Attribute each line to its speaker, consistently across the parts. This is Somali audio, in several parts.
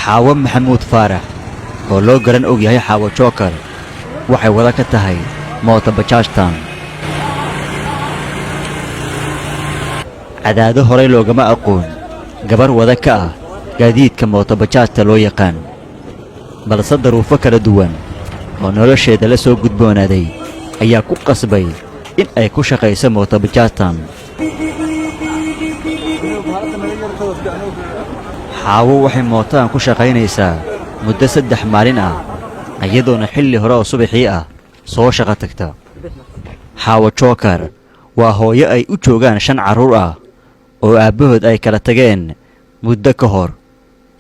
Speaker 1: Xaawo Maxamuud Faarax, oo loo garan og yahay Xaawo Jookar, waxay wada ka tahay mooto bajaajtan. Cadaado horay loogama aqoon gabar wada ka ah gaadiidka mootobajaajta loo yaqaan, balse daruufo kala duwan oo nolosheeda la soo gudboonaaday ayaa ku qasbay in ay ku shaqayso mootobajaajtan. Xaawo waxay mootadan ku shaqaynaysaa muddo 3 maalin ah, iyadoona xilli hore oo subaxii ah soo shaqo tagta. Xaawo Jookar waa hooyo ay u joogaan 5 carruur ah oo aabbahood ay kala tageen muddo ka hor.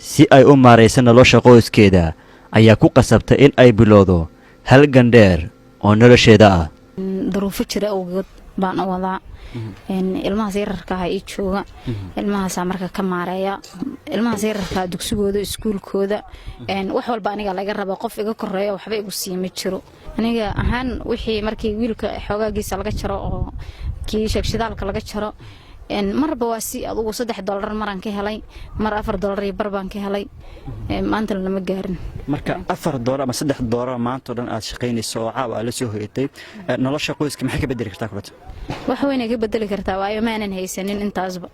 Speaker 1: Si ay u maarayso nolosha qoyskeeda ayaa ku qasabtay in ay bilowdo halgan dheer oo nolosheeda ah.
Speaker 2: Duruufo jira awgeed baan u wadaa. Ilmahaas yararka ah ii jooga, ilmahaasaa marka ka maareeya. Ilmahaas yararkaa dugsigooda, iskuulkooda, wax walba aniga laga raba. Qof iga koreeya waxba igu sii ma jiro. Aniga ahaan wixii markii wiilka xoogaagiisa laga jaro oo kii sheegshidaalka laga jaro, marba waa si adugu $3 maraan ka helay, mar $4 iyo bar baan ka helay. Maantana lama gaarin.
Speaker 3: Marka $4 ama $3 maanta oo dhan aad shaqaynayso oo caawa aad la soo hoyatay, nolosha qoyska maxay ka bedeli kartaa kulata?
Speaker 2: Wax weynay ka bedeli kartaa, waayo maanan haysanin intaasba.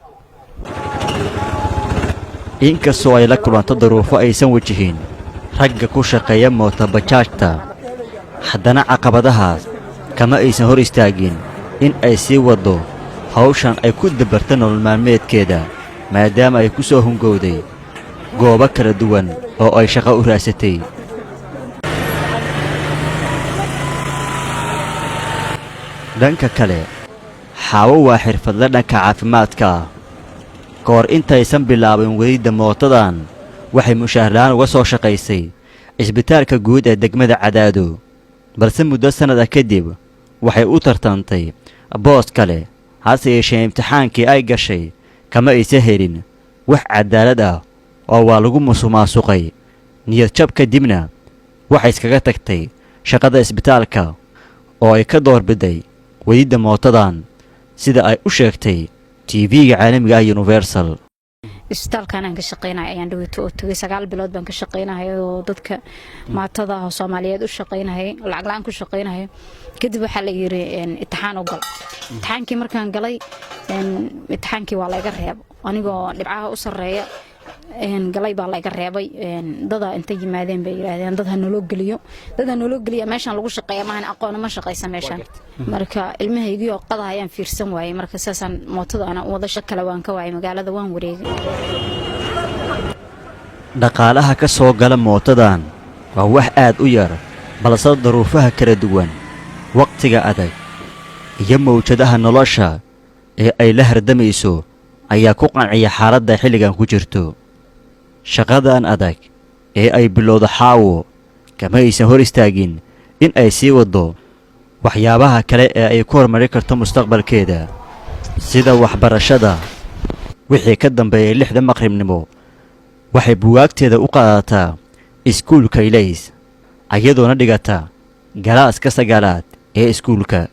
Speaker 1: Inkastoo ay la kulanto duruufo aysan wajihin ragga ku shaqeeya mootobajaajta, haddana caqabadahaas kama aysan hor istaagin in ay sii waddo hawshan ay ku dabarta nolol maalmeedkeeda, maadaama ay ku soo hungowday goobo kala duwan oo ay shaqo u raadsatay. Dhanka kale, Xaawo waa xirfadle dhanka caafimaadka ah. Ka hor intaysan bilaabin wadidda mootadan, waxay mushaharla'aan uga soo shaqaysay cisbitaalka guud ee degmada Cadaado, balse muddo sannad ah kadib waxay u tartantay boos kale. Hase yeeshee imtixaankii ay gashay kama aysan helin wax caddaalad ah oo waa lagu musuqmaasuqay. Niyad jab kadibna waxay iskaga tagtay shaqada isbitaalka oo ay ka doorbiday wadidda mootadan, sida ay u sheegtay TV-ga caalamiga ah Universal.
Speaker 2: Isbitaalkan aan ka shaqeynaya ayaan dhaweyto oo tagay. 9 bilood baan ka shaqeynaya oo dadka maatada ah oo Soomaaliyeed u shaqeynayay, lacag la'aan ku shaqeynaya. Kadib waxaa la yiri imtixaan u gal. Imtixaankii markaan galay, imtixaankii waa layga reebo. Anigoo dhibcaha u sarreeya galay baa layga reebay. Dada inta yimaadeen bay yidhaahdeen dad ha naloo geliyo, dad ha naloo geliya. Meeshaan lagu shaqeeya maahan, aqoona ma shaqaysa meeshaan. Marka ilmahaygii oo qada ayaan fiirsan waayey. Marka saasaan mootada ana wada kale waan ka waayay, magaalada waan wareegay.
Speaker 1: Dhaqaalaha ka soo gala mootadan waa wax aad u yar, balse daruufaha kala duwan, wakhtiga adag iyo mawjadaha nolosha ee ay la hardamayso ayaa ku qanciya xaaladda xilligan ku jirto. Shaqadan adag ee ay bilowdo Xaawo kama aysan hor istaagin in ay sii waddo waxyaabaha kale ee ay ku horumari karto mustaqbalkeeda, sida waxbarashada. Wixii ka dambeeyay 6da maqribnimo waxay buwaagteeda u qaadataa iskuulka Ilays, ayadoona dhigata galaaska 9aad ee iskuulka.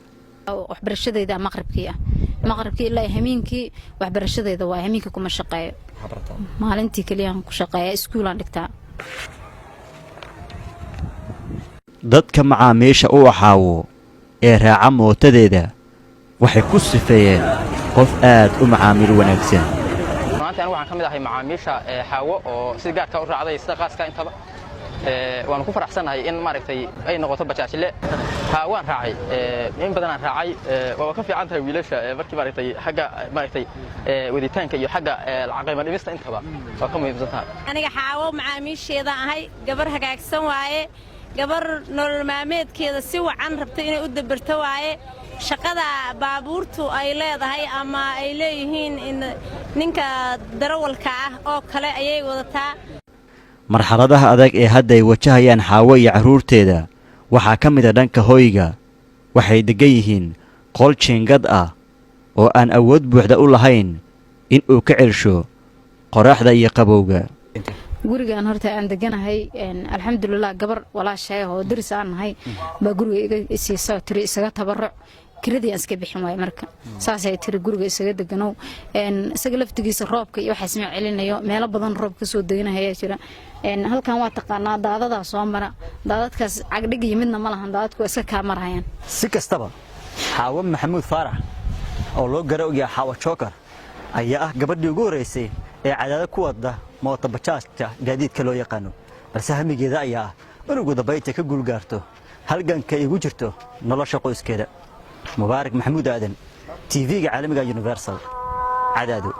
Speaker 2: Waxbarashadayda maqribkii ah, maqribkii ilaa hameenkii waxbarashadayda waa. Hameenkii kuma shaqeeyo, maalintii keliyaan ku shaqeeya, iskuulaan dhigtaa.
Speaker 1: Dadka macaamiisha u axaawo ee raaca mootadeeda waxay ku sifeeyeen qof aad u macaamiil wanaagsan.
Speaker 4: Maanta anigu waxaan ka mid ahay macaamiisha Xaawo oo si gaarka u raacday, sida qaaska intaba. Waanu ku faraxsanahay in maaragtay ay noqoto bajaajile. Ha, waan raacay, in badan aan raacay. Waa ka fiican tahay wiilasha markii maaragtay xagga maaragtay waditaanka iyo xagga lacag qiimo dhimista intaba waa ka muhiimsan tahay.
Speaker 5: Aniga Xaawo macaamiisheeda ahay. Gabar hagaagsan waaye, gabar nolol maalmeedkeeda si wacan rabta inay u dabarto waaye. Shaqada baabuurtu ay leedahay ama ay leeyihiin ninka darawalka ah oo kale ayay wadataa.
Speaker 1: Marxaladaha adag ee hadda ay wajahayaan Xaawo iyo carruurteeda waxaa ka mid a dhanka hoyga. Waxay deggan yihiin qol jiingad ah oo aan awood buuxda u lahayn in uu ka celsho qorraxda iyo qabowga.
Speaker 2: Gurigan horta aan deganahay, alxamdulilah, gabar walaashay oo daris aan nahay baa guriga iga siisa, tiri isaga tabaruc. Kiradii aan iska bixin waay. Marka saasay tiri, guriga isaga deganow. Isaga laftigiisa roobka iyo waxaas ma celinayo. Meelo badan roob kasoo deganahaya jira. Halkan waa taqaanaa, daadadaa soo mara. Daadadkaas cagdhig iyo midna ma lahan, daadadku waa iska kaa marayaan.
Speaker 3: Si kastaba, Xaawo Maxamuud Faarax oo loo gara ogyahay Xaawo Jookar ayaa ah gabadhii ugu horreysay ee Cadaado ku wadda mooto bajaajka gaadiidka loo yaqaano, balse hamigeeda ayaa ah in ugu dambaynta ka guulgaarto halganka igu jirto nolosha qoyskeeda. Mubaarak Maxamuud Aadan, TV-ga caalamiga Universal, Cadaado.